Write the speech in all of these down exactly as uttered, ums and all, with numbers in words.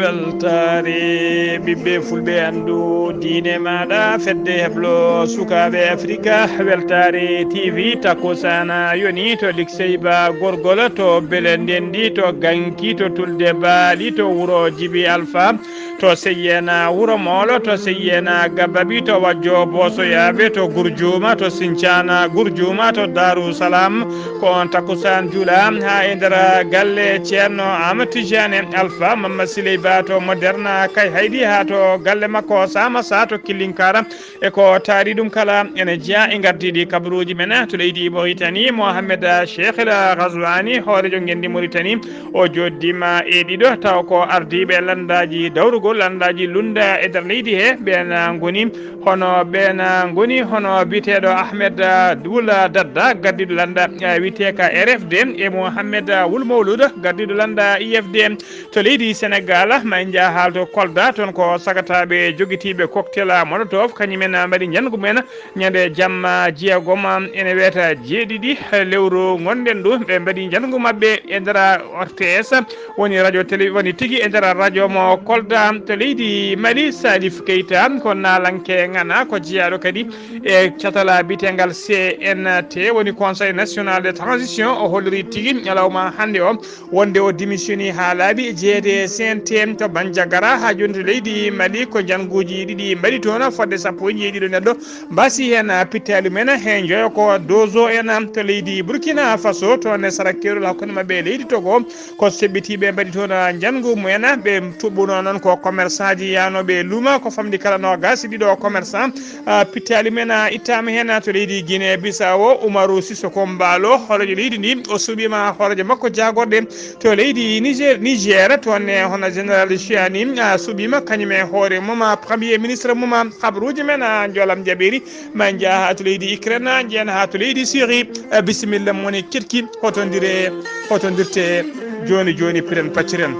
Weltaare ɓiɓɓe fulɓe, anndu diine maaɗa, fedde heblo sukaaɓe Afrika, weltaare T V, takkusana yoni to Likseyba Gorgol, to Bele Ndendi, to Ganki, to Tulde Baali, to wuro Jibi Alfa, to Seyena Wuro Moolo, to Seyena Gababi, to Wajjo Boosoyaaɓe, to Gurjuuma, to Sincana Gurjuuma, to Daaru Salaam. Ko on takkusaan juula haa e nder galle Ceerno Aamadu Tijaani Alfa Mamma Siley Ba to Moderna Kay Haydi, haa to galle makko Saama Sa to Killinkara. E ko taari ɗum kala ene jeyaa e ngardiiɗi kabaruuji men to leydi Moritani. Mohamed Cheikh El Ghazouani, hooreejo ngenndi Moritani, o jooɗdiima e ɗiɗo, tawa ko ardiiɓe lanndaaji dawrugol, lanndaaji lunnda e nder leydi he, ɓeen ngoni hono ɓeen ngoni hono biyeteeɗo Ahmed Wul Dadda, gardiiɗo lannda, eh, wiyeteeka R F D, e Mohamed Wul Mawlud, gardiiɗo lannda I F D. To leydi Senegal, ma en njah haalto Kolda, toon ko sagataaɓe jogitiiɓe cocktail Molotov, kañum en mbaɗi njanngu mumen ñande jamma jeegom, ene weeta jeeɗiɗi lewru ngonɗen ɗo, ɓe mbaɗi njanngu maɓɓe e nder R T S, woni radio télé, woni tigi e nder radio mo Kolda. To leydi Mali, Salif Keita ko naalanke ŋana, ko jeyaaɗo kadi e catala biyeteengal C N T, woni Conseil National de Transition, o holliri tigi ñalawma hannde o wonde o démissionnii haa laaɓi. Jeyeede C N T to Bandiagara haa jooni to leydi Mali, ko njannguuji ɗiɗi mbaɗi toon, fodde sappo e jeeɗiɗo neɗɗo mbasi heen pittaali men, he njoyo ko Dozo en to leydi Burkina Faso, toon e sara keerol hakkunde maɓɓe e leydi Togo, ko seɓɓitiiɓe mbaɗi toon njanngu mumen. Ɓe tuɓɓunoo noon ko commerçantji yahnooɓe e luuma, ko famɗi kala noogaas e ɗiɗo commerçant. Ah, pittaali men, ah, ittaama heen, ah, to leydi Guinée Bissau, Umaru Sissoko Embaló, hooreejo leydi ndi, o suɓiima hooreejo makko jaagorɗe to leydi Niger, Niger, toon ne hono Général Chiani, ah, suɓiima kañum e hoore mum, ah, Premier Ministre mum, ah. Habaruuji men, ah, njoolam jaɓeeri, ma en njah haa to leydi Ukraine, njeyen haa to leydi Syrie. Ah, bisimilla, moni ketki, hotondire, hotondirte jooni jooni, piren pacciren.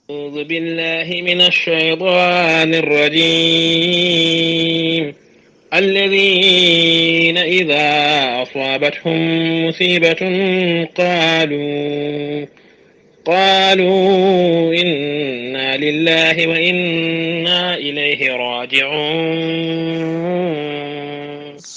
أعوذ بالله من الشيطان الرجيم. الذين إذا أصابتهم مصيبة قالوا، قالوا إنا لله وإنا إليه راجعون.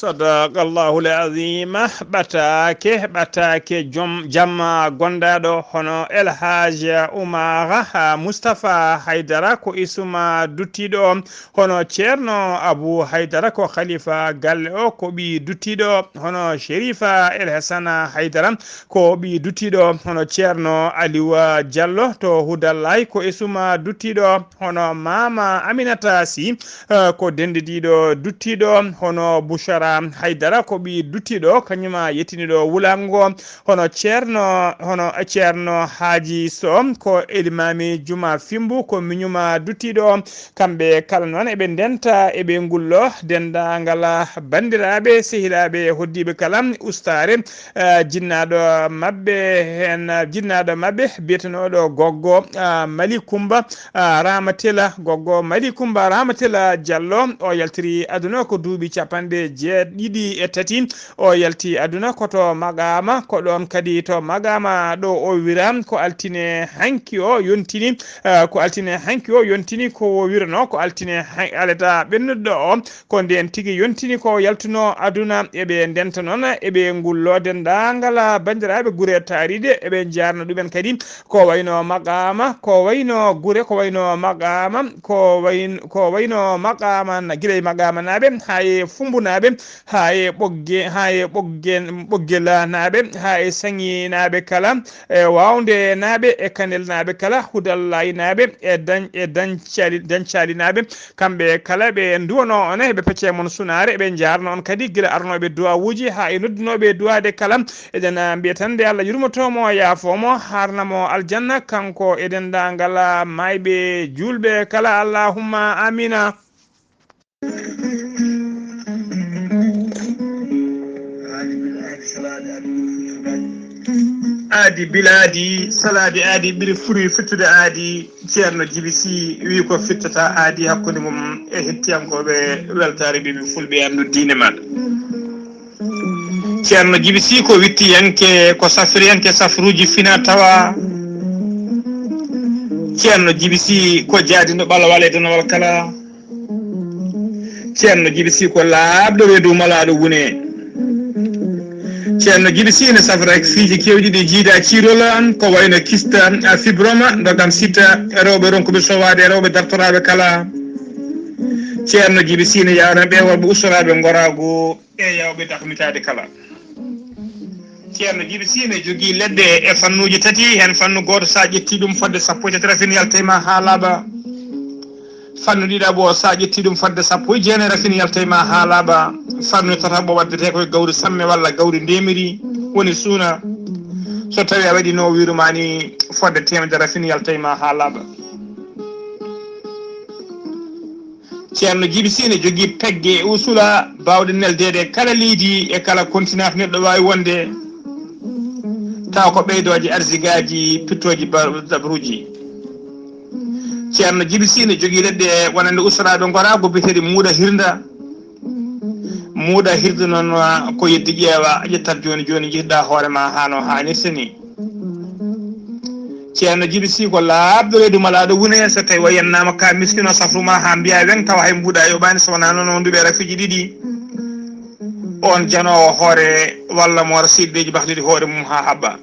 Sadaqallahul azim. Ɓataake, ɓataake joom jamma gondaaɗo hono El Hadj Oumar, ah, Moustapha Haydara, ko isuma duttiiɗo, hono Ceerno Abu Haydara, ko khalifa galle o, ko ɓii duttiiɗo, hono Sherifa El Hassana Haydara, ko ɓii duttiiɗo, hono Ceerno Aliwa Diallo to Hudallay, ko isuma duttiiɗo, hono Maama Aminata Sy, eh, ko denndidiiɗo duttiiɗo, hono Bouchara Haydara, ko ɓii duttiiɗo, kañuma yettiniiɗo wulaango ngo, hono Ceerno, hono Ceerno Haaji Sow, ko elimaami juma Fimbu, ko miñuma duttiiɗo. Kamɓe kala noon eɓe ndenta, eɓe ngullo, denndaangal banndiraaɓe, sehilaaɓe, hoddiiɓe kala ustaare, eh, jinnaaɗo maɓɓe heen, jinnaaɗo maɓɓe biyetenooɗo Goggo, ah, Mali Kumba, ah, Ramatela, Goggo Mali Kumba Ramatela Diallo, o yaltiri aduna ko duuɓi capanɗe jeeɗiɗi e tati, o yalti aduna ko to Magama, ko ɗoon kadi to Magama ɗo o wira, ko altine hanki o yontini, ah, ko altine hanki o yontini, ko o wirano, ko altine han-, alada ɓennuɗo o, ko ndeen tigi yontini ko yaltunoo aduna. Eɓe ndenta noon, eɓe ngullo denndaangal banndiraaɓe gure taariiɗe, eɓe njaarna ɗumen kadi, ko wayno Maqaama, ko wayno gure, ko wayno Maqaama, ko wayn-, ko wayno Maqaama na-, gila e Maqaamanaaɓe haa e Fumbunaaɓe, haa e Ɓogge, haa e Ɓogge, Ɓoggelanaaɓe, haa e Saŋinaaɓe kala, e Waawndenaaɓe, e Kanelnaaɓe kala, Hudallaynaaɓe, e Dañ-, e Dañcali-, Dañcalinaaɓe, kamɓe kala ɓe nduwanoo on, eɓe pecce mon sunaare, eɓe njaarno on kadi gila arnooɓe duwawuuji haa e noddunooɓe duwaade kala. Eɗen, ah, mbiya tan nde Allah yurmoto mo, yaafo mo, haarna mo aljanna, kanko e denndaangal, ah, maayɓe juulɓe kala. Allahumma amina. Aadi bilaadi, salaade aadi, ɓuri furi fittude aadi. Ceerno Jibi Sy wi ko fittata aadi hakkunde mum e hettiyankooɓe weltaare ɓiɓɓe fulɓe e anndu diine maɗa. Ceerno Jibi Sy ko wittiyanke, ko safriyanke safruuji fina tawa. Ceerno Jibi Sy ko jaadinɗo ɓalawal e denowal kala. Ceerno Jibi Sy ko laaɓɗo reedu malaaɗo wune. Ceerno Jibi Sy ne safra fiiji keewɗi ɗi jiida ciirol, ko wayno kista, a, fibroma, ndogam sita, rewɓe ronkuɓe sowaade, rewɓe dartoraaɓe kala. Ceerno Jibi Sy ne yawna ɓe worɓe ustoraaɓe ngoraagu e yawɓe dakmitaade kala. Ceerno Jibi Sy ne jogii leɗɗe e fannuuji tati, heen fannu gooto, so a ƴettii ɗum fodde sappo e tati, rafin yaltay ma haa laaɓa. Fannu ɗiɗaɓo, so a ƴettii ɗum fodde sappo e jeenayi, rafin yaltay ma haa laaɓa. Fannu tataɓo waddetee ko e gawri samme walla gawri ndemiri, woni suuna. So tawii a waɗii no o wiiru ma ni, fodde teemedere, rafin yaltay ma haa laaɓa. Ceerno Jibi Sy ne jogii pegge e usula baawɗe neldeede e kala leydi e kala continent neɗɗo waawi wonde, tawa ko ɓeydooje arsigaaji, pittooji ba-, dabruuji. Ceerno Jibi Sy ne jogii leɗɗe wonande ustoraaɓe ngoraagu biyeteeɗi muuɗa hirnda. Muuɗa hirnda noon ko yeddi ƴeewa, ƴettat jooni jooni, njihda hoore ma haa no haanirta ni. Ceerno Jibi Sy ko laaɓɗo reedu malaaɗo wune, so tawii o yennaama ka miskino safru ma haa mbiya weŋ, tawa hay mbuuɗa yoɓaani, so wonaa noon o nduɓe rafiiji ɗiɗi. On janoowo hoore walla mo wara siɗɗeeji bahliti hoore mum haa haɓɓa.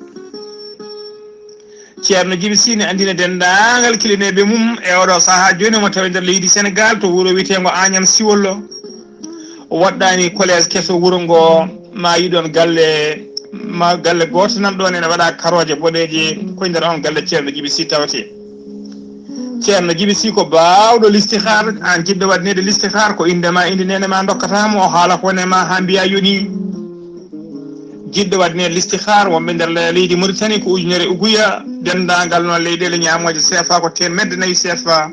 Ceerno Jibi Sy ne anndina denndaangal kilineeɓe mum e oɗo sahaa jooni, mo tawi nder leydi Senegaal to wuro wiyeteengo Agnam Siwollo. Waɗɗaani collège keso wuro ngo, ma yiɗon galle, ma galle gooto nan ɗoon ene waɗa karooje boɗeeje, ko e nder on galle Ceerno Jibi Sy tawetee. Ceerno Jibi Sy ko baawɗo listihaar, aan jiɗɗo waɗneede listihaar, ko innde ma, innde neene ma ndokkata mo, o haala ko woni e ma haa mbiya yoni. Jiɗɗo waɗneede listihaar, wonɓe nder le-, leydi Mauritanie ko ujunere uguya, denndaangal noon leyɗeele ñaamooje C F A ko teemedde nayi C F A.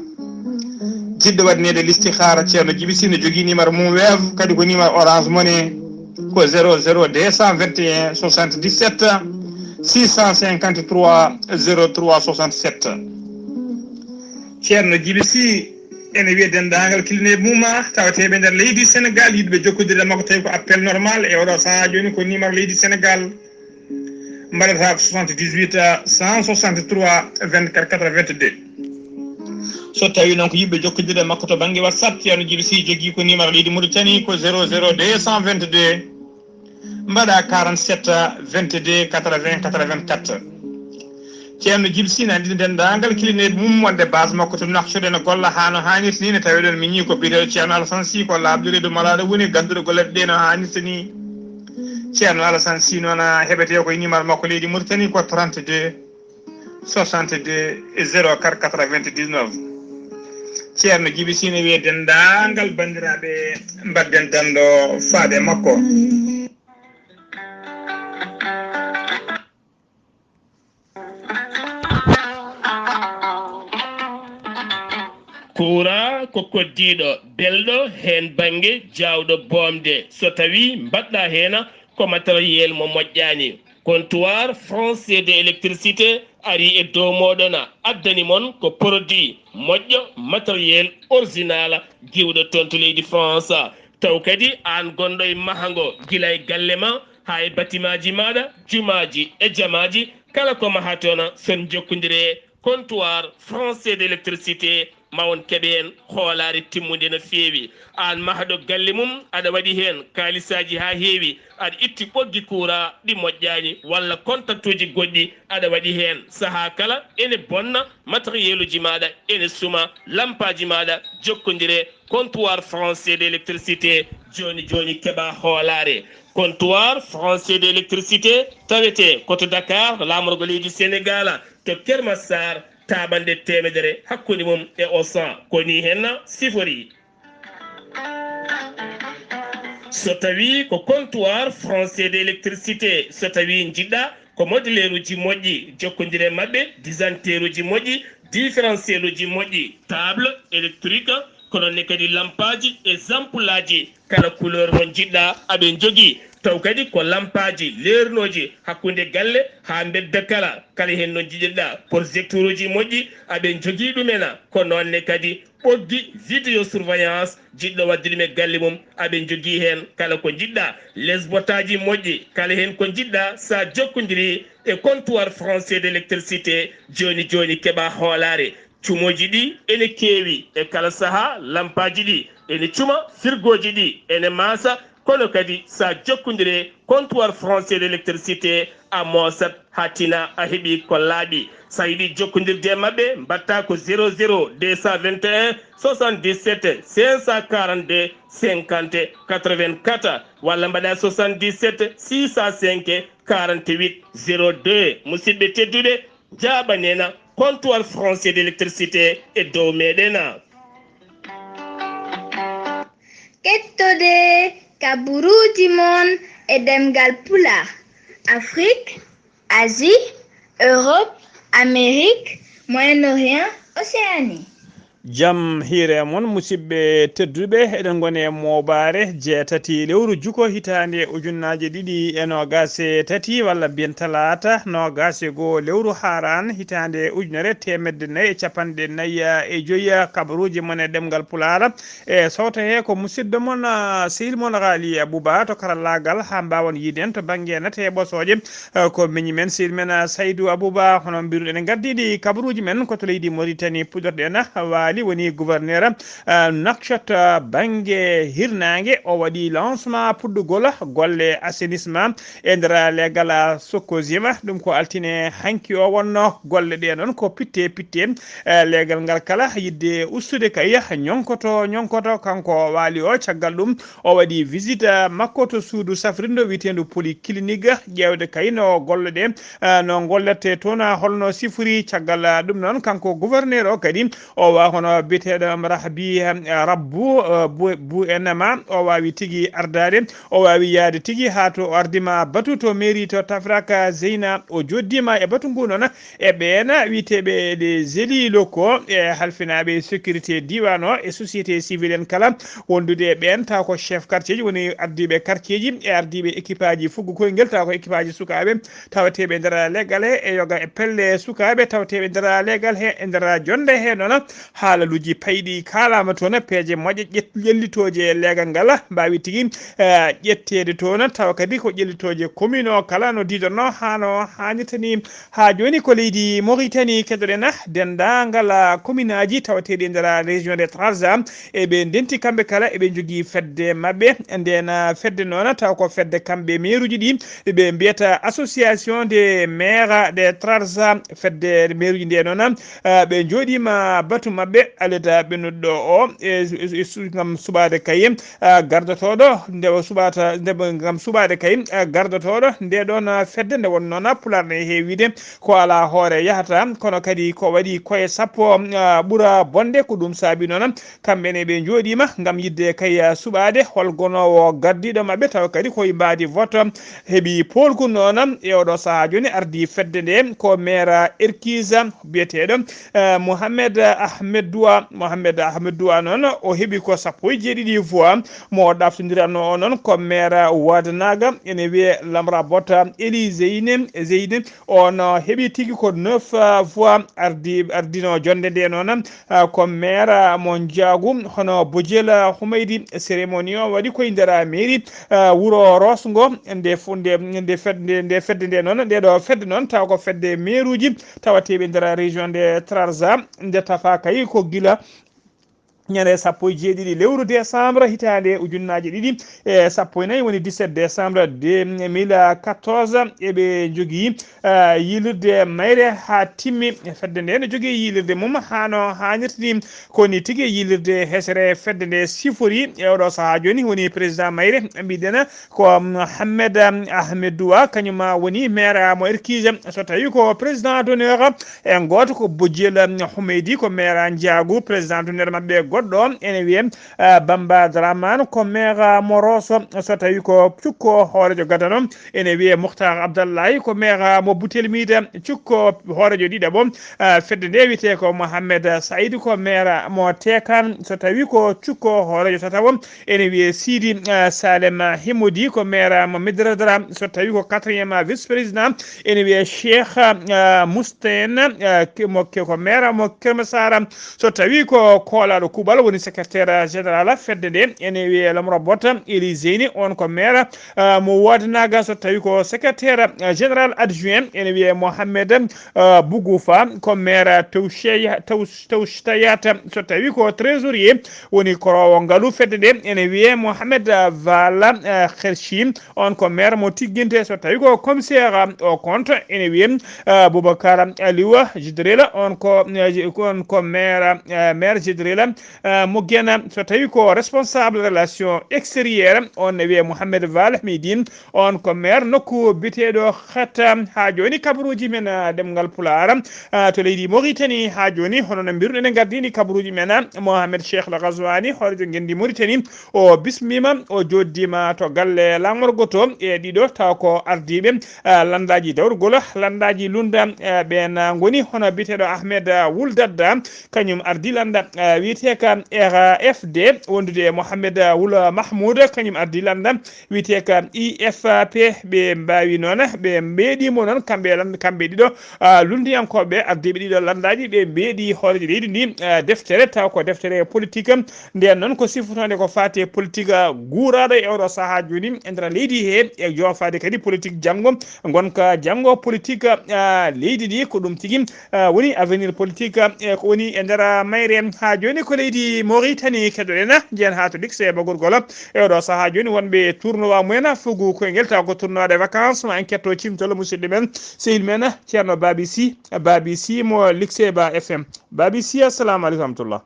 Jiɗɗo waɗneede listihaara, Ceerno Jibi Sy ne jogii numéro mum Wave, kadi ko numéro Orange Money, ko zéro zéro deux cent vingt et un soixante-dix-sept six cent cinquante-trois zéro trois soixante-sept. Ceerno Jibi Sy ene wiya denndaangal kilineeɓe mum, tawateeɓe nder leydi Senegaal, yiɗɓe jokkondirde makko, tawi ko appel normal e oɗo sahaa jooni, ko numéro leydi Senegaal. Mbaɗata ko soixante-dix-huit cent soixante-trois vingt-quatre quatre-vingt-deux. So tawii noon ko yiɗɓe jokkondirde makko to bannge WhatsApp, Ceerno Jibi Sy jogii ko numéro leydi Mauritanie ko zéro zéro deux cent vingt-deux, mbaɗa quarante-sept vingt-deux quatre-vingts quatre-vingt-quatre. Ceerno Jibi Sy ne anndina denndaangal kilineeɓe mum wonde base makko to Nouakchott ene golla haa no haanirta ni, ne tawi ɗoon miñi ko biyeteeɗo Ceerno Alassane Sy, ko laaɓɗo reedu malaaɗo woni, gannduɗo golle ɗe no haanirta ni. Ceerno Alassane Sy noon heɓetee ko e numéro makko leydi Mauritanie ko trente-deux soixante-deux zéro quatre quatre-vingt-dix-neuf. Ceerno Jibi Sy ne wiya denndaangal banndiraaɓe, mbaɗden danndo faade makko. Kuuraa ko koddiiɗo, belɗo heen bannge, jaawɗo boomde. So tawii mbaɗɗaa heen ko matériel mo moƴƴaani, comptoir français de électricité arii e dow mooɗon, addani mon ko produit moƴƴo, matériel original, giwɗo toon to leydi France. Taw kadi aan gonɗo e mahango, gila e galle ma haa e batimaaji maaɗa, jumaaji e jamaaji, kala ko mahaa toon, so on njokkondire comptoir français d'électricité ma on keɓe heen hoolaare timmunde no feewi. Aan mahɗo galle mum, aɗa waɗi heen kaalisaaji haa heewi, aɗa itti ɓoggi kuuraa ɗi moƴƴaani walla kontaktuuji goɗɗi aɗa waɗi heen. Sahaa kala ene bonna, matériel uji maaɗa ene suma, lampaaji maaɗa jokkondire, comptoir français d'électricité. Jooni jooni keɓaa hoolaare. Comptoir français d'électricité tawetee ko to Dakar, laamorgo leydi Senegaal, to Kermassar, taaɓannde teemedere hakkunde mum e Auchan. Ko nii heen siforii. So tawii ko comptoir français d'électricité, so tawii njiɗɗaa ko modeleeruuji moƴƴi, jokkondire maɓɓe, disanteeruuji moƴƴi, différentiel uji moƴƴi, table électrique, ko noon ne kadi lampaaji e ampoulaaji, kala couleur mo njiɗɗaa aɓe njogii. Taw kadi ko lampaaji leernooji hakkunde galle haa mbedda kala, kala heen no njiɗirɗaa. Projecteur uji moƴƴi aɓe njogii ɗumen, ko noon ne kadi ɓoggi vidéo surveillance, jiɗɗo waɗde ɗum e galle mum, aɓe njogii heen kala ko njiɗɗaa. Lesbotaaji moƴƴi, kala heen ko njiɗɗaa, so a jokkondirii e comptoir français d'électricité, jooni jooni keɓaa hoolaare. Cumooji ɗi ene keewi e kala sahaa, lampaaji ɗi ene cuma, firgooji ɗi ene maasa, kono kadi so a jokkondirii comptoir français d'électricité, a moosat haa tina, a heɓii ko laaɓi. So a yiɗi jokkondirde e maɓɓe, mbaɗtaa ko zéro zéro deux cent vingt et un soixante-dix-sept cinq cent quarante-deux cinquante quatre-vingt-quatre, walla mbaɗaa soixante-dix-sept six cent cinq quarante-huit zéro deux. Musidɓe tedduɓe, njaaɓanee na comptoir français d'électricité e dow meɗen. Kettode kaburuuji mon e ɗemngal Pulaar, Afrik, Asie, Europe, Amérique, Moyen-Orient, Océanie. Jam hiire mon, musidɓe tedduɓe, eɗen ngoni e mooɓaare jeetati lewru juko hitaande ujunnaaje ɗiɗi e noogaas e tati, walla mbiyen talaata noogaas e goo lewru haaraan hitaande ujunere teemedde nayi e capanɗe nayi e joyi. Kabaruuji mon e ɗemngal Pulaar e sawto he ko musidɗo mon, ah, sehil mon Raali Abuba to karallaagal, haa mbaawan yiiden to bannge nate e ɓosooje. Eh, ko miñi men, sehil men, ah, Saydu Abuba, hono mbiruɗen, en ngardiiɗi kabaruuji men ko to leydi Moritani puɗorɗen, ah, waali woni gouverneur, ah, Nouakchott, ah, bannge hirnaange. O waɗi lancement puɗɗugol golle assainissement e nder leegal, ah, Sococim. Ɗum ko altine hanki o wonno. Golle ɗe noon ko pitte pitte, eh, leegal ngal kala yidde ustude kay ñonkoto, ñonkoto. Kanko waali o, caggal ɗum o waɗi visite, ah, makko to suudu safrindo wiyeteendu polyclinique, ƴeewde kay no golle ɗe, ah, no gollete toon, ah, holno sifori. Caggal, ah, ɗum noon, kanko gouverneur o kadi, o wa hono biyeteeɗo Rahbi, ah, Rabbu, ah, Bu, Bu Enama, o waawi tigi ardaade, o waawi yahde tigi haa to o ardii ma batu to mairie to Tafraka Zeyna, o jooɗdiima e batu ngu noon, e ɓeen wiyeteeɓe les élus locaux, e halfinaaɓe sécurité diiwaan o, e société civile en kala, wondude e ɓeen, taw ko chef quartier ji woni ardiiɓe quartier ji, e ardiiɓe équipe aji fuggu koyngel, taw ko équipe aji sukaaɓe tawateeɓe e nder leegal he, e yoga e pelle sukaaɓe tawateeɓe e nder leegal he, e nder jonnde he noon. Haalaluuji payɗi kaalaama toon, peeje moƴƴe ƴet-, ƴellitooje e leegal ngal mbaawi tigi, eh, ƴetteede toon, tawa kadi ko ƴellitooje commune o kala no diidorno, haa no haanirta ni. Haa jooni ko leydi Mauritanie keɗoɗen, denndaangal, ah, commune aji tawateeɗi e nder région de Trarza, eɓe ndenti kamɓe kala, eɓe njogii fedde maɓɓe. Ndeen, ah, fedde noon, taw ko fedde kamɓe mairuuji ɗi, ɓe mbiyata Association des maires de Trarza. Fedde mairuuji nde noon, ah, ɓe njooɗiima batu maɓɓe, aleda ɓennuɗo o, e, e, e su-, ngam suɓaade kay, ah, gardotooɗo, nde o suɓata, nde o, ngam suɓaade kay, ah, gardotooɗo nde ɗoon, ah, fedde nde won noon, ah, Pulaar ne heewiide ko alaa hoore yahata, kono kadi ko waɗi koye sappo, ah, ɓura bonde. Ko ɗum saabi noon, kamɓe ne ɓe njooɗiima ngam yiɗde kay, ah, suɓaade hol gonoowo gardiiɗo maɓɓe, tawa kadi ko e mbaadi vote heɓi poolgu noon. E oɗo sahaa jooni ardii fedde nde ko maire Erkisa biyeteeɗo, eh, Mohamed Ahmed Dua. Mohamed Ahmed Dua noon, o heɓi ko sappo e jeeɗiɗi voix. Mo ɗaftondiranno o noon ko maire Wadanaga, ene wiyee Lamra Bota Eli Zeyne, Zeyne. On, uh, heɓi tigi ko neuf, uh, voix. Ardi, ardino jonnde nde noon, uh, ko maire, uh, mo Njaagu, hono Bojel, uh, Humaydi. Cérémonie o waɗi koye nder, uh, mairie, uh, wuro Roos ngo. Nde fu-, nde, nde fed-, nde, nde fedde nde noon, nde ɗo fedde noon, taw ko fedde mairuuji tawateeɓe nder région de Trarza. Nde tafa kay ko gila Ñande sappo e jeeɗiɗi lewru décembre hitaande ujunnaaji ɗiɗi e sappo e nayi, woni dix-sept décembre deux mille quatorze, eɓe njogii, eh, yiilirde mayre haa timmi. Fedde nde no jogii yiilirde mum haa no haanirta ni. Ko ni tigi yiilirde hesere fedde nde sifori e oɗo sahaa jooni, woni président mayre, mbiɗen ko Mohamed Ahmed Dua, kañum woni maire mo Erkije. So tawi ko président d'honneur en gooto ko Bojel Humeydi, ko maire Njaagu, président d'honneur maɓɓe goɗɗo ene wiyee, eh, Bamba Dramane, ko maire mo Rosso. So tawi ko cukko hoorejo gadano, ene wiyee Mukhtar Abdallahi, ko maire mo Butelmide, cukko hoorejo ɗiɗaɓo, eh, fedde nde wiyetee ko Mohamed Said, ko maire mo Tekan. So tawi ko cukko hoorejo tataɓo, ene wiyee Sidi, eh, Salem Himodi, ko maire mo Midradra. So tawi ko quatrième vice-président, ene wiyee Cheikh, eh, Musten, eh, ke-, mo ke-, ko maire mo Kermasara. So tawi ko koolaaɗo kuuɓal woni secrétaire général fedde nde, ene wiyee Lamro Bota Eli Zeyni, on ko maire, eh, mo Wadnaga. So tawi ko secrétaire, eh, général adjoint, ene wiyee Mohamed, eh, Bugufa, ko maire Tawsheya-, Taws-, Tawshtayata. So tawi ko trésorier woni koroowo ngalu fedde nde, ene wiyee Mohamed, eh, Vala, eh, Kherchi, on ko maire mo Tigginte. So tawi ko commissaire au compte, ene wiyee, eh, Boubacar Aliou Jidrila, on ko, eh, on ko maire, eh, maire Jidrila, eh, mo Gena. So tawi ko responsable relation extérieure, on ne wiyee Mohamed Val Midine, on ko maire nokku biteeɗo Xata. Haa jooni kabaruuji men, eh, ɗemngal Pulaar, eh, to leydi Mauritanie. Haa jooni, hono no mbiruɗen, en ngardini kabaruuji men, eh, Mohamed Cheikh Al Ghazouani, hoorejo ngenndi Mauritanie, o bismiima, o jooɗdiima to galle laamorgo to e ɗiɗo, taw ko ardiiɓe, eh, lanndaaji dawrugol, lanndaaji lunda, eh, ɓeen, eh, ngoni hono biyeteeɗo Ahmed, eh, Wul Dadda, kañum ardii lannda, eh, wiyeteeka R F D, wondude e Mohamed, eh, Wul Mahmoud, kañum ardii lannda wiyeteeka I F P. Ɓe mbaawi noon, ɓe mbeeɗii mo noon, kamɓe lan-, kamɓe ɗiɗo, ah, lunndiyankooɓe ardiiɓe ɗiɗo lanndaaji, ɓe mbeeɗii hooreejo leydi ndi, ah, deftere, taw ko deftere politique. Ndeen noon ko sifotoonde ko faati e politique, ah, guuraaɗo e oɗo sahaa jooni e nder leydi he, e joofaade kadi politique janngo, ngonka janngo politique, ah, leydi ndi. Ko ɗum tigi, ah, woni avenir politique, eh, ko woni e nder, ah, mayre. Haa jooni ko leydi Mauritanie keɗoɗen, njehen haa to Likse Bagorgol. E oɗo sahaa jooni wonɓe tournoi mumen fugu koyngel, taw ko tournoi de vacances, ma en ketto cimtol musidɗo men, sehil men, Ceerno Babi Sy, Babi Sy mo Likseba F M. Babi Sy, assalamu aleykum wa rahmatullah.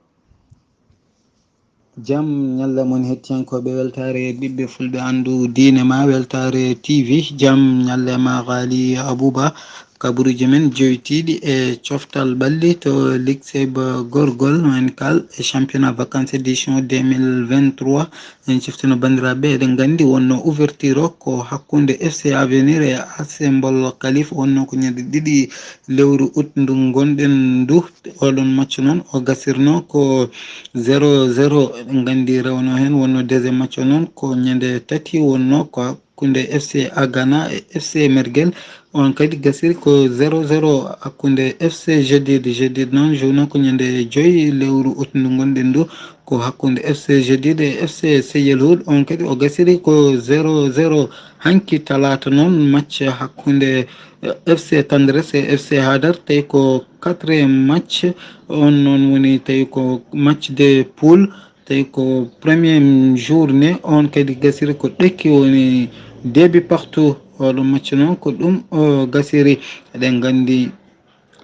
Jam ñalla mon, hettiyankooɓe weltaare ɓiɓɓe fulɓe anndu diine ma, weltaare T V. Jam ñalle ma, Ghali Abouba. Kabaruuji men joytiiɗi e coftal ɓalli to Likseba Gorgol, men kal e championnat vacances édition deux mille vingt-trois. En ciftino banndiraaɓe, eɗen nganndi wonno ouverture o ko hakkunde F C Avenir e Assemble Khalif, wonno ko ñande ɗiɗi lewru août ndu ngonɗen ndu. Oɗon match noon o gasirno ko zéro zéro, eɗen nganndi rewno heen, wonno deuxième match o noon ko ñande tati, wonno ko hakkunde F C Agana e F C Mergel. On kadi gasiri ko zéro zéro hakkunde F C Jadid. Jadid noon jouno ko ñande joyi lewru août ndu ngonɗen ndu, ko hakkunde F C Jadid e F C Seyel Hood. On kadi o gasiri ko zéro zéro. Hanki talaata noon, match hakkunde, eh, F C Tendresse e F C Hadar, tawi ko quatrième match. On noon woni tawi ko match de poule. Tawi ko premier journée, on kadi gasiri ko ɗekki, woni deux buts partout. Oɗo match noon ko ɗum o gasiri. Eɗen nganndi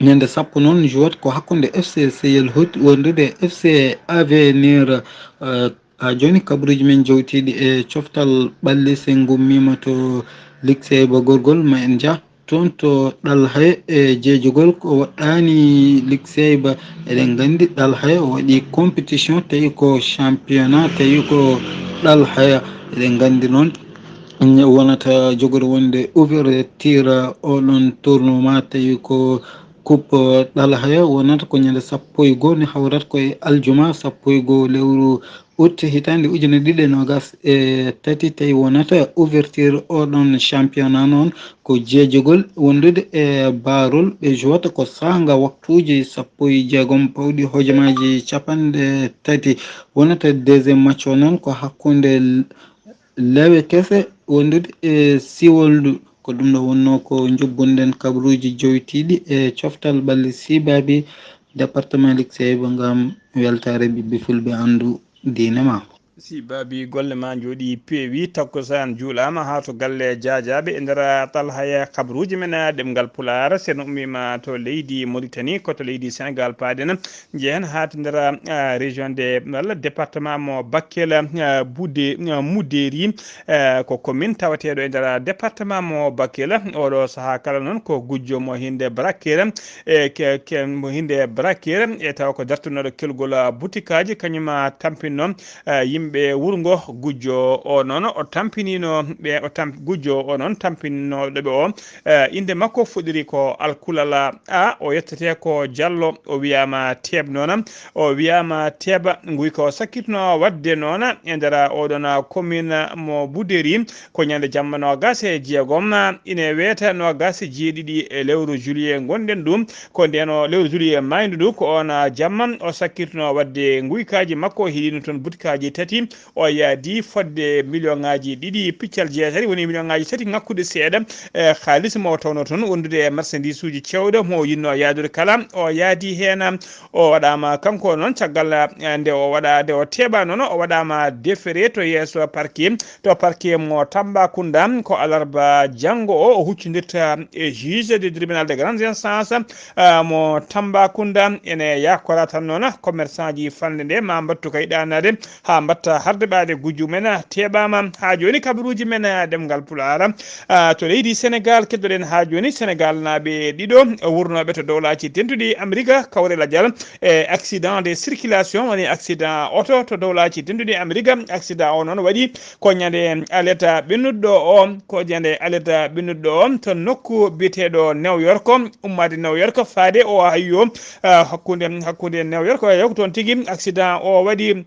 ñande sappo noon, jouat ko hakkunde F C Seyel Hood wondude F C Avenir. Eh, haa jooni kabaruuji men jowtiiɗi e coftal ɓalli, so en ngummiima to Likseba Gorgol, ma en njah toon to Ɗalhay e jeejugol ko woɗɗaani Likseba. Eɗen nganndi Ɗalhay o waɗi compétition, tawi ko championnat, tawi ko Ɗalhay. Eɗen nganndi noon wonata jogori wonde ouverture oɗon tournoi, tawi ko coupe Ɗalhay wonata ko ñande sappo e goo, ne hawrata ko e aljuma sappo e goo lewru août hitaande ujunere ɗiɗi e noogas e tati, tawi wonata ouverture oɗon championnat noon ko jeejugol wondude e Barol. Ɓe jouata ko saanga waktuuji sappo e jeegom pawɗi hojomaaji capanɗe tati. Wonata deuxième match o noon ko hakkunde Lewe Kese wondude e Siwoldu. Ko ɗum ɗo wonno ko njubbunɗen kabaruuji jowitiiɗi e coftal ɓalli sibaabi Département Likseebo ngam weltaare ɓiɓɓe Fulɓe anndu diine ma. Si baabi golle ma njooɗi peewi, takkusaan juulaama haa to galle jaajaaɓe e nder Talhaya. Kabaruuji men ɗemngal Pulaar, sen ummiima to leydi Moritani, ko to leydi Senegaal paaɗen, njehen haa to nder, ah, région de, walla département mo Bakel, ah, Bude, ah, Muderi, eh, ko commune tawateeɗo e nder département mo Bakel. Oɗo sahaa kala noon ko gujjo mo hinde Brakere, e ke, ke, mo hinde Brakere, e tawa ko dartinooɗo kelgol, ah, butikaaji, kañum, ah, tampinno, eh, yimɓe wuro ngo. Gujjo o noon o tampinino ɓe, o tamp-, gujjo o noon tampinnooɗo ɓe o, eh, innde makko fuɗɗiri ko Alkulala A, o yettete ko Jallo, o wiyaama Teeb noon, o wiyaama Teeba. Nguyka o sakkitno waɗde noon e nder oɗon commune mo Buderi, ko ñande jamma noogas e jeegom, ine weeta noogas e jeeɗiɗi e lewru juillet ngonɗen ɗum. Ko ndeen o lewru juillet maaydu ndu, ko oon jamma o sakkitno waɗde nguykaaji makko, o hiɗino toon butikaaji tati, o yaadi fodde million ŋaaji ɗiɗi piccal jeetati, woni million ŋaaji tati ŋakkude seeɗa, e haalis mo o tawno toon wondude e marchandise uji cewɗo mo o yinno yaadude kala. O yaadi heen, o waɗaama kanko noon, caggal, eh, nde o waɗa, nde o teeɓa noon, o waɗaama déféré to yeeso parquet, to parquet mo Tambacounda. Ko alarba janngo o, o huccindirta e juge de tribunal de grande instance, eh, mo Tambacounda. Ene yakora tan noon commerçant ji falnde nde ma mbattu kay ɗaanaade haa mbatta harde ɓaade gujju men teeɓaama. Haa jooni kabaruuji men ɗemngal Pulaar, ah, to leydi Senegaal, keddoɗen haa jooni Senegaal naaɓe ɗiɗo wurnooɓe to dowlaaji dentuɗi Amerika, kawre lajal e accident de circulation, woni accident oto to dowlaaji dentuɗi Amerika. Accident o noon waɗi ko ñande aleta ɓennuɗo o, ko ñande aleta ɓennuɗo o to nokku biyeteeɗo New York, ummaade New York faade Ohio, ah, hakkunde, hakkunde New York e Ohio, ko toon tigi accident o waɗi.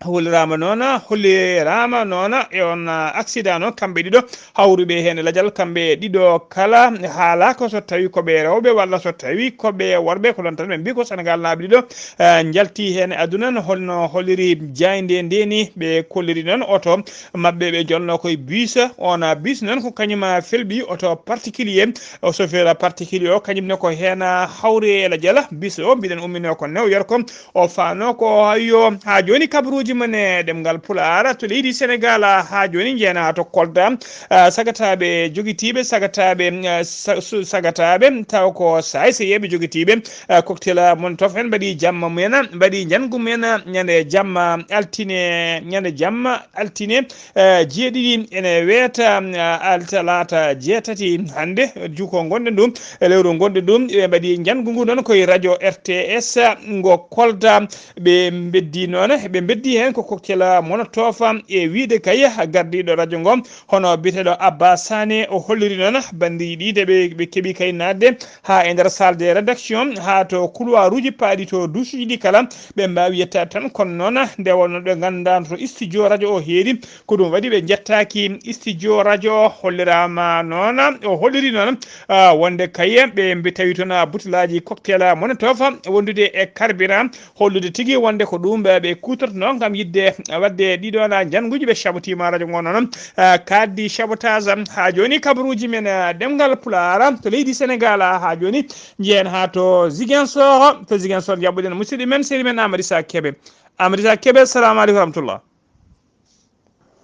Holliraama noon, holliraama noon e on, ah, accident noon, kamɓe ɗiɗo hawruɓe heen e lajal, kamɓe ɗiɗo kala haalaaka so tawi ko ɓe rewɓe walla so tawi ko ɓe worɓe, ko ɗoon tan ɓe mbii ko Senegaal naaɓe ɗiɗo, ah, njalti heen e aduna, no holno holliri jaaynde nde ni. Ɓe kolliri noon oto maɓɓe ɓe jolno koye bus, on bus noon ko kañum felɓi oto particulier, o chauffeur particulier o kañum ne ko heen hawri e lajal. Bus o mbiɗen ummino ko New York, o faano ko Ohio. Haa jooni kabaruuji men e ɗemngal Pulaar to leydi Senegaal, haa jooni njeena to Kolda, ah, sagataaɓe jogitiiɓe, sagataaɓe, ah, sa-, su-, sagataaɓe taw ko saay seyeeɓe jogitiiɓe, ah, cocktail Molotov en mbaɗi jamma mumen, mbaɗi njanngu mumen ñande jamma altine, ñande jamma altine, eh, jeeɗiɗi ene weeta, ah, altalaata jeetati hannde, juko ngonɗen ɗum, e lewru ngonɗen ɗum, ɓe mbaɗi njanngu ngu noon koye radio R T S ngo Kolda. Ɓe mbeddi noon, ɓe mbeddi heen ko cocktail Molotov, e wiyde kay gardiiɗo radio ngo, hono biyeteeɗo Abba Sané, o holliri noon banndiiji ɗi nde ɓe, ɓe keɓi kay naatde haa e nder salle de rédaction, haa to couloiruuji paaɗi to duusuuji ɗi kala, ɓe mbaawi yettaade tan. Kono noon, nde wonnoo ɓe nganndaa to studio radio o heedi, ko ɗum waɗi ɓe njettaaki studio radio o. Holliraama noon, o holliri noon, ah, wonde kay ɓe mbi-, tawi toon, ah, butelaaji cocktail Molotov wondude e carburant, hollude tigi wonde ko ɗum ɓe, ɓe kuutortonoo ngam yiɗde waɗde ɗiɗo na njannguuji. Ɓe sabotiima radio ngo noon, ah, kaaɗdi sabotage. Haa jooni kabaruuji men, ah, ɗemngal Pulaar to leydi Senegaal, ah, haa jooni njehen haa to Ziguinchor. To Ziguinchor njaɓɓuɗen musidɗo men, sehil men Amadou Issa Kébé. Amadou Issa Kébé, salamu aleykum wa rahmatullah.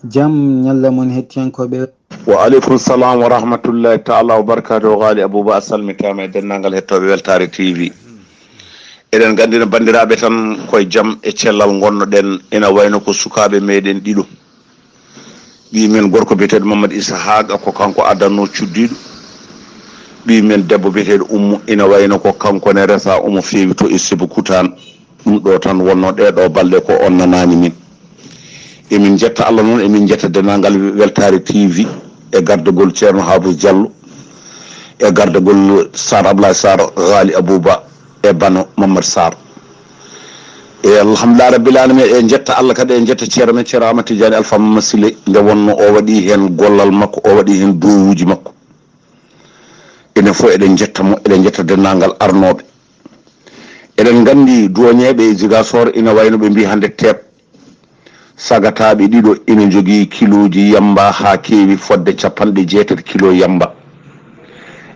Jam ñalla mon hettiyankooɓe. Wa aleykum salam wa rahmatullahi taala wa barakatuhu. Ghali Abouba, a salmitaama e denndaangal hettooɓe Weltaare T V. Eɗen nganndina banndiraaɓe tan koye jam e cellal ngonnoɗen, ina wayno ko sukaaɓe meɗen ɗiɗo. Ɓii men gorko biyeteeɗo Mamadou Issa Haga, ko kanko addanno cuddiiɗo. Ɓii men debbo biyeteeɗo Ummu, ina wayno ko kanko ne resa omo feewi to e Sébikotane. Ɗum ɗo tan wonno ɗee ɗo balɗe ko on nanaani min. Emin njetta Allah noon, emin njetta denndaangal Weltaare T V e gardagol Ceerno Haafis Jallo, e gardagol Sar Ablaye Sar, Ghali Abouba, e bano Mamadou Sar. E alhamdulillah rabbil alamin, e njetta Allah kadi, e njetta ceerno men Ceerno Amadou Tidiani Alpha Mamadou Sile, nde wonno o waɗi heen gollal makko, o waɗi heen duwawuuji makko. Enen fof eɗen njetta mo, eɗen njetta denndaangal arnooɓe. Eɗen nganndi duwañeeɓe e Ziguinchor ina wayno ɓe mbii hannde teeɓ. Sagataaɓe ɗiɗo ina njogii kilooji yamba haa keewi fodde capanɗe jeetati kilo yamba.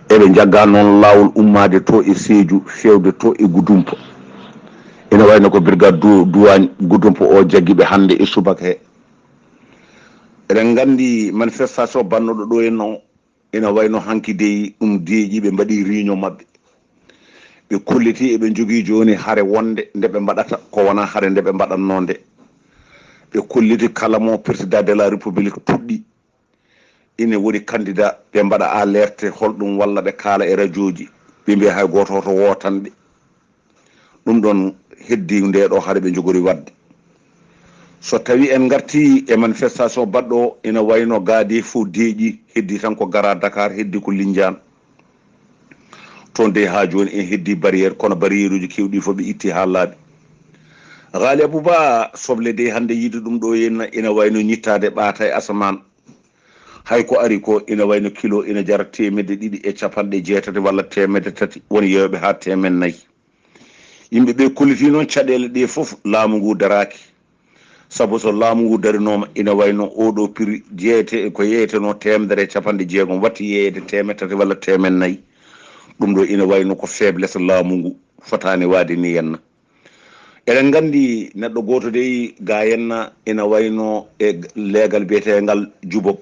Eɓe njagga noon laawol ummaade to e Seeju, fewde to e Gudumpo. Ina wayno ko brigade du-, douane Gudumpo o jaggi ɓe hannde e subaka he. Eɗen nganndi manifestation bannoɗo ɗo en o, ina wayno hanki dey ɗum deeƴi, ɓe mbaɗi réunion maɓɓe. Ɓe kolliti eɓe njogii jooni hare wonde nde ɓe mbaɗata, ko wonaa hare nde ɓe mbaɗatnoo nde. Ɓe kolliti kala mo président de la République tuɗɗi, ina woni candidat, ɓe mbaɗa alerte holɗum walla ɓe kaala e rajooji, ɓe mbiya hay gooto hoto wootan ɓe. Ɗum ɗoon heddi nde ɗo hare ɓe njogori waɗde. So tawi en ngarti e manifestation baɗɗo o, ina wayno gaade fof deeƴi, heddi tan ko gara Dakar, heddi ko Lindiane. Toon dey haa jooni en heddi barrière, kono barrière uji keewɗi fof ɓe itti haa laaɓi. Gaali Abouba, soble dey hannde yiide ɗum ɗo henna ina wayno ñittaade ɓaata e asamaan. Hay ko ari ko ina wayno kilo ina jara teemedde ɗiɗi e capanɗe jeetati walla teemedde tati, won yeewɓe haa teemedde nayi. Yimɓe ɓe kolliti noon caɗeele ɗe fof, laamu ngu daraaki. Sabu so laamu ngu darinooma, ina wayno oɗo prix jeyete ko yeeyetenoo teemedere e capanɗe jeegom, watti yeeyeede teemedde tati walla teemedde nayi. Ɗum ɗo ina wayno ko faiblesse laamu ngu, fotaani waade ni henna. Eɗen nganndi neɗɗo gooto dey ga henna ina wayno e leegal biyeteengal Jubop.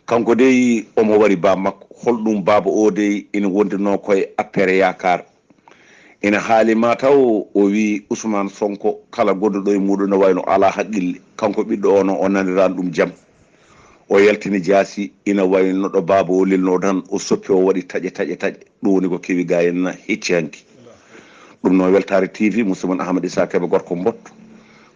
Kanko dey omo wari baaba makko. Holɗum baaba o dey ina wondinoo koye affaire yaakaar. Ina haali ma taw o wii Ousmane Sonko kala gonɗo ɗo e muuɗum no wayno alaa haqqille. Kanko ɓiɗɗo o no o naniraan ɗum jam. O yaltini jaasi ina wayno ɗo baaba o lelnoo tan o soppi o waɗi taƴe, taƴe, taƴe. Ɗum woni ko kewi ga henna hecci hanki. Ɗum noon Weltaare T V, musidɗo mon Ahmad Issa Kebe, gorko Mbotto.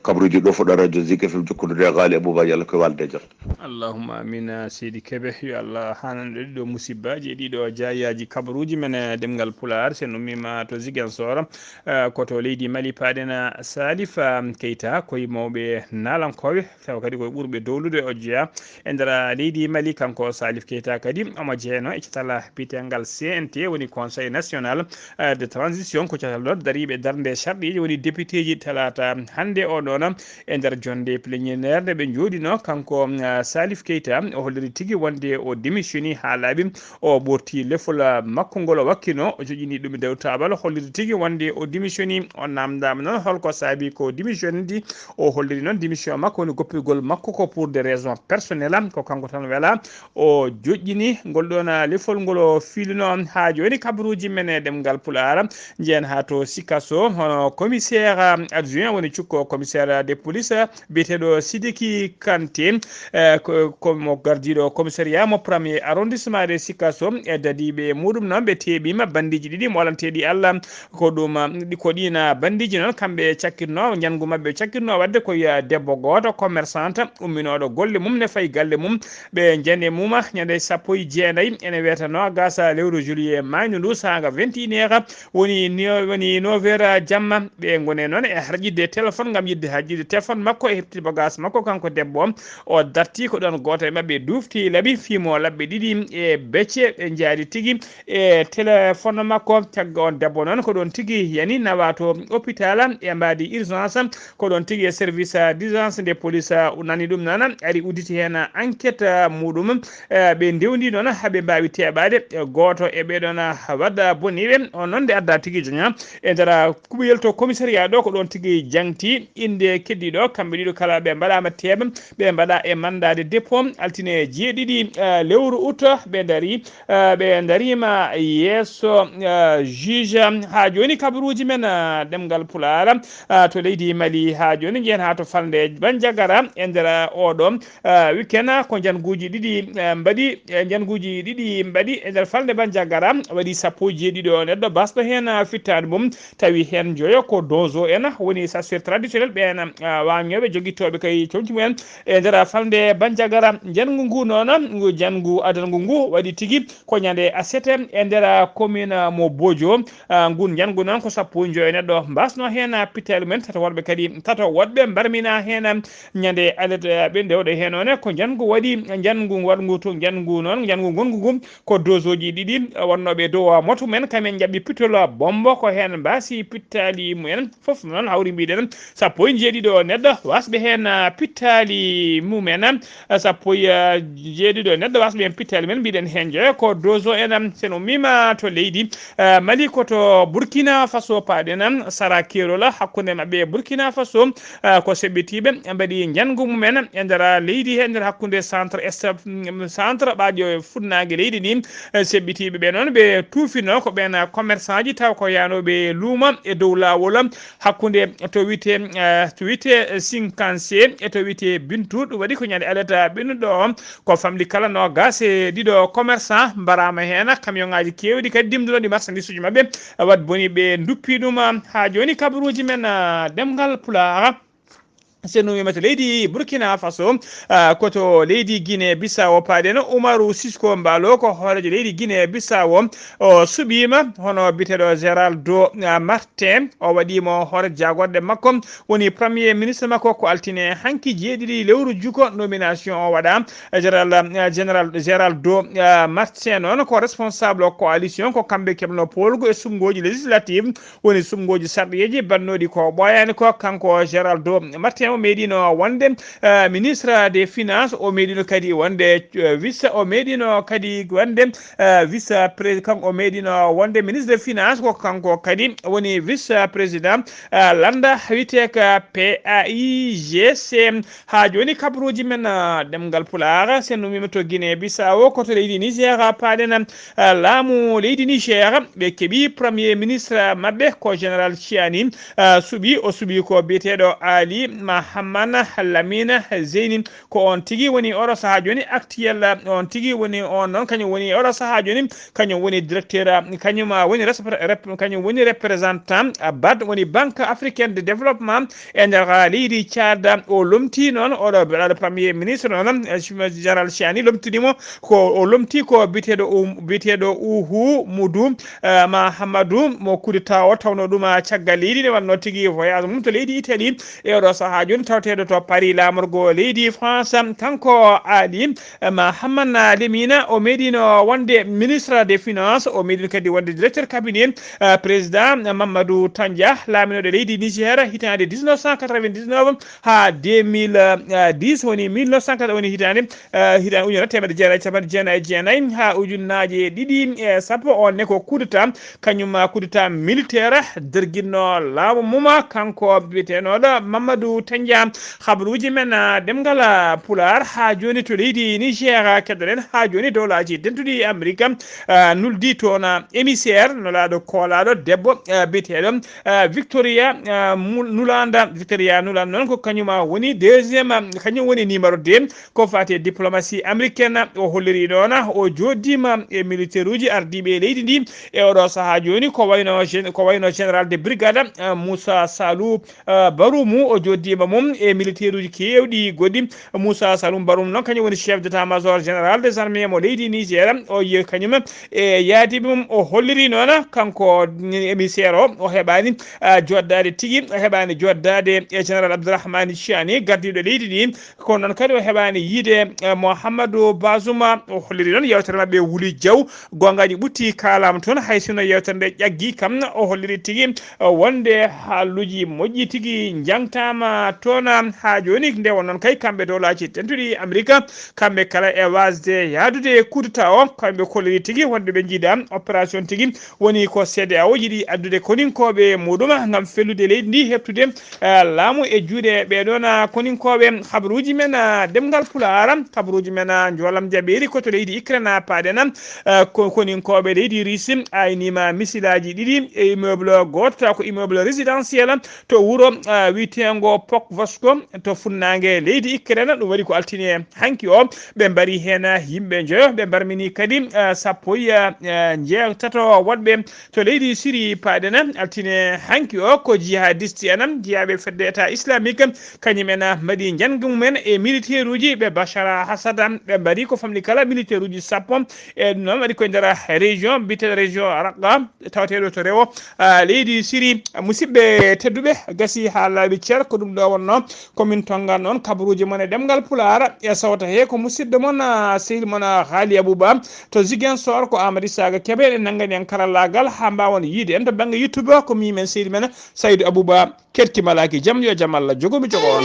Kabruuji ɗo fuɗɗo radio Zik F M jokkondude e Gaali Abouba, yo Allah ko walde e jam. Allahumma amin, seydi Kebe, yo Allah hanan ɗo ɗiɗo musibbaaji e ɗiɗo jaayaaji kabruuji men e ɗemngal Pulaar. Sen ummima to Ziguinchor, eh, ko to leydi Mali paaɗen, Salif, ah, Keita, koye mawɓe naalankooɓe, tawa kadi koye ɓurɓe dowlude o jeyaa e nder leydi Mali. Kanko Salif Keita kadi omo jeyanoo e catal biyetengal C N T, woni Conseil National, eh, de Transition, ko catal ɗo dariiɓe darnde sharɗiiji, woni députéji. Talaata hannde o ɗoon e nder jonnde plénière nde ɓe njooɗinoo, kanko, ah, Salif Keita o holliri tigi wonde o démissioni haa laaɓi, o ɓorti lefol, ah, makko ngol o wakkino, o joƴƴini ɗum e dow taabal, holliri tigi wonde o démissioni. O naamndaama noon holko saabi ko démissionnde, o holliri noon démission makko woni goppirgol makko ko pour des raisons personnelles, ko kanko tan welaa. O joƴƴini ngol ɗoon, ah, lefol ngol o fiilino. Haa jooni kabaruuji men e ɗemngal Pulaar njeyan haa to Sikaso, hono commissaire, ah, adjoint woni cukko commissaire de police, biyeteeɗo Sidiki Kanté, eh, ko, ko mo gardiiɗo commissariat mo premier arrondissement de Sikaso, e dadiiɓe muɗum noon ɓe teeɓiima bandiiji ɗiɗi molanteeɗi Allah. Ko ɗum, ah, ɗi, ko ɗiin, ah, bandiiji noon kamɓe cakkitnoo, njanngu maɓɓe cakkitnoo waɗde ko, ah, debbo gooto commerçante umminooɗo golle mum ne fayi galle mum. Ɓe njani e mum ñande sappo e jeenayi, ene wiyata noogaas lewru juillet maaynu ndu, saanga vingt et une heures, woni ni-, woni neuf heures jamma. Ɓe ngoni noon e harjidde téléphone ngam yiɗde harjidde téléphone makko e heɓtude bagage makko kanko debbo o. O darti ko ɗoon gooto e maɓɓe dufti laɓi, fimo laɓɓe ɗiɗi e becce, ɓe njaadi tigi e téléphone makko. Cagga on debbo noon ko ɗoon tigi yani nawa to hôpital e mbaadi urgence, ko ɗoon tigi e service d'urgence nde police nani ɗum noon, ari udditi heen enquête muɗum. Eh, ɓe ndewndi noon haa ɓe mbaawi teeɓaade gooto e ɓee ɗoon waɗa boniiɓe. On noon nde adda tigi joña e nder kuɓoyel to commissariat ɗo, ko ɗoon tigi jangti innde keddiiɗo. Kamɓe ɗiɗo kala ɓe mbaɗaama teeɓe, ɓe mbaɗa e mandat de dépôt altine jeeɗiɗi, eh, lewru août. Ɓe ndari, eh, ɓe ndariima yeeso, eh, juge. Haa jooni kabaruuji men, eh, ɗemngal Pulaar, eh, to leydi Mali, haa jooni njeyen haa to falnde Bandiagara e nder, eh, oɗo, eh, weekend. Ko njannguuji ɗiɗi, eh, mbaɗi, eh, njannguuji ɗiɗi mbaɗi e nder falnde Bandiagara, waɗi sappo e jeeɗiɗo neɗɗo basɗo heen, eh, fittaandu mum. Tawi heen joyo ko donzo en, woni chasseur traditionnel ɓeen, ah, waañooɓe jogittooɓe kay comci mumen e nder falnde Bandiagara. Njanngu ngu noon, ngu njanngu adangu ngu waɗi tigi ko ñande aset e nder commune mo Bodio. Ah, ngun njanngu noon ko sappo e joyo neɗɗo mbasno heen pittali mumen, tato worɓe kadi, tato woɗɓe mbarmina heen ñande alet, ah, ɓe ndewɗo heen noon ko njanngu waɗi, njanngu waɗngu to njanngu noon, njanngu ngongu ngu ko dozoji ɗiɗi wonnooɓe e dow moto mumen, kamen njaɓɓi pittol bombo, ko heen mbaasi pittali mumen. Fof noon hawri mbiɗen sappo e Jeeɗiɗo neɗɗo wasɓe heen, ah, pittaali mumen, ah, sappo e, ah, jeeɗiɗo neɗɗo wasɓe heen pittaali mumen, mbiɗen heen joyo ko Dozo en, ah, sen ummima to leydi, ah, Mali, ko to Burkina Faso paaɗen, ah, sara keerol hakkunde maɓɓe e Burkina Faso, ah, ko seɓɓitiiɓe mbaɗi njanngu mumen e nder leydi he, nder hakkunde centre est-, mm, centre ɓaajo funnaange leydi ndi, eh, seɓɓitiiɓe ɓe noon ɓe tuufino ko ɓeen commerçant ji taw ko yaanooɓe luuma e dow laawol hakkunde to wiyte, eh, to wiyte Sinkanse e to wiyte Bintu. Ɗum waɗi ko ñande alata ɓennuɗo o, ko famɗi kala noogas e ɗiɗo commerçant mbaraama heen, camion ŋaaji keewɗi kadi dimdunoɗi marchandise uji maɓɓe, wat boni ɓe nduppi ɗum. Haa jooni kabaruuji men, ah, ɗemngal Pulaar. Sen ummima to leydi Burkina Faso, ah, ko to leydi Guinée Bissau paaɗen. Umaru Sisco Mbaalo ko hooreejo leydi Guinée Bissau, o suɓiima hono biyeteeɗo Géraldo, ah, Martin. O waɗiima hoore jagorɗe makko, woni premier ministre makko ko altine hanki jeeɗiɗi lewru juko nomination o waɗa. Général, ah, général Géraldo, ah, Martin noon ko responsable coalition, ko kamɓe keɓno poolgu e suɓngooji législative, woni suɓngooji sarɗiyeeji baɗnooɗi ko ɓooyaani ko. Kanko Géraldo Martin o meeɗiino wonde, eh, ministre des finances, o meeɗiino kadi wonde, eh, vice, o meeɗiino kadi wonde, eh, vice pré-, kanko o meeɗiino wonde ministre des finances, ko kanko kadi woni vice président, eh, lannda wiyeteeka P A I G C. Haa jooni kabaruuji men, ah, ɗemngal Pulaar, sen ummima to Guinée Bissau, ko to leydi Niger paaɗen, ah, laamu leydi Niger, ɓe keɓi premier ministre maɓɓe ko général Chiani, ah, suɓi, o suɓi ko biyeteeɗo Ali Mahamana Lamine Zeyni. Ko on tigi woni oɗo sahaa jooni actuel, ah, on tigi woni on noon, kañum woni oɗo sahaa jooni, kañum woni directeur, ah, kañum, ah, woni resp-, rep-, kañum woni représentant, ah, bad, woni Banque Africaine de Développement e nder leydi Tchad. O lomti noon oɗo, oɗo premier ministre noon, eh, général Chiani lomtini mo ko o lomti ko biyeteeɗo um, biyeteeɗo Uhu Mudu, eh, Mahamadou mo coup d'État o tawno ɗum, ah, caggal leydi nde wannoo tigi voyage mum to leydi Italie. E oɗo sahaa jooni taweteeɗo to Paris laamorgo leydi France, kanko Ali, eh, Mahamana Lemina, o meeɗiino wonde ministre des finances, o meeɗiino kadi wonde directeur cabinet, eh, président Mamadou Tandia, laaminooɗo leydi Niger hitaande dix-neuf cent quatre-vingt-dix-neuf haa deux mille dix, woni mille neuf cent quatre, woni hitaande, eh, hitaande ujunere teemedde jeenayi e capanɗe jeenayi e jeenayi haa ujunnaaje ɗiɗi e sappo. On ne ko coup d'État, kañum coup d'État militaire derginno laamu mum, kanko biyeteenoɗo Mamadou Tandia. Habaruuji men, ah, ɗemngal, ah, Pulaar haa jooni to leydi Niger, ah, keddoɗen haa jooni Dowlaaji Dentuɗi Amerik, ah, nuldi toon, ah, émissaire, nulaaɗo koolaaɗo debbo, ah, biyeteeɗo, ah, Victoria, ah, Mu-, Nulanda, Victoria Nulanda noon ko kañum, ah, woni deuxième, ah, kañum woni numéro deux ko faati e diplomatie américaine. O holliri ɗoon, ah, o jooɗdiima e militaire uji ardiiɓe e leydi ndi e oɗo sahaa jooni, ko wayno gén-, ko wayno général de brigade, ah, Moussa Salou, ah, Barumu, o jooɗdiima mum e militaire uji keewɗi goɗɗi. Moussa Salum Barum noon, kañum woni chef d'état-major général des armées mo leydi Niger. O yi kañum e yaadiiɓe mum, o holliri noon kanko émissaire o, o heɓaani, ah, jooɗdaade tigi, o heɓaani jooɗdaade e général Abdourahmane Chiani, gardiiɗo leydi ndi. Kono noon kadi o heɓaani yiide, eh, Mouhamadou Bazoum. O holliri noon yewtere maɓɓe wuli jaw. Goongaaji ɓutti kaalaama toon, hay sinno yewtere nde ƴaggi kam, o holliri tigi, eh, wonde haaluuji moƴƴi tigi njangtaama toon haa jooni. Nde won noon kay, kamɓe Dowlaaji Dentuɗi Amerik, kamɓe kala e waasde yahdude e coup d'État o, kamɓe kolliri tigi wonde ɓe njiɗa opération tigi, woni ko C E D E A O yiɗi addude koninkooɓe muɗum ngam fellude leydi ndi, heɓtude, eh, laamu e juuɗe ɓee ɗoon, ah, koninkooɓe. Habaruuji men, ah, ɗemngal Pulaar, habaruuji men, ah, njoolam jaɓeeri ko to leydi Ukraine, ah, paaɗen, ah, ko koninkooɓe leydi Russie ayniima misilaaji ɗiɗi e immeuble gooto, taw ko immeuble résidentiel to wuro, ah, wiyeteengo Pokrovsk to funnaange leydi Ukraine. Ɗum waɗi ko altine hanki o. Ɓe mbari heen yimɓe njoyo, ɓe mbarmini kadi, ah, sappo e, ah, njeetato woɗɓe to leydi Siri paaɗen. Altine hanki o ko jihadiste en, jeyaaɓe fedde État Islamique, kañum en mbaɗi njanngu mumen e militaire uji ɓe Bachar Assad. Ɓe mbari ko famɗi kala militaire uji sappo. E ɗum noon waɗi koye nder région biyeteeɗo région Raqqa, taweteeɗo to rewo, ah, leydi Siri. Musidɓe tedduɓe, gasi haa laaɓi cer, ko ɗum ɗo wonno. Komin tongan noon kabaruuji mon e ɗemngal Pulaar e sawta he ko musidɗo mon, ah, sehil mon, ah, Haali Abouba to Ziguinchor. Ko Amady Saga Kébé e nanngani en karallaagal haa mbaawon yiide en to bannge YouTube o. Ko mimen sehil men Saydou Abouba. Kerti malaaki jam yo jam Allah jogomi jogo on.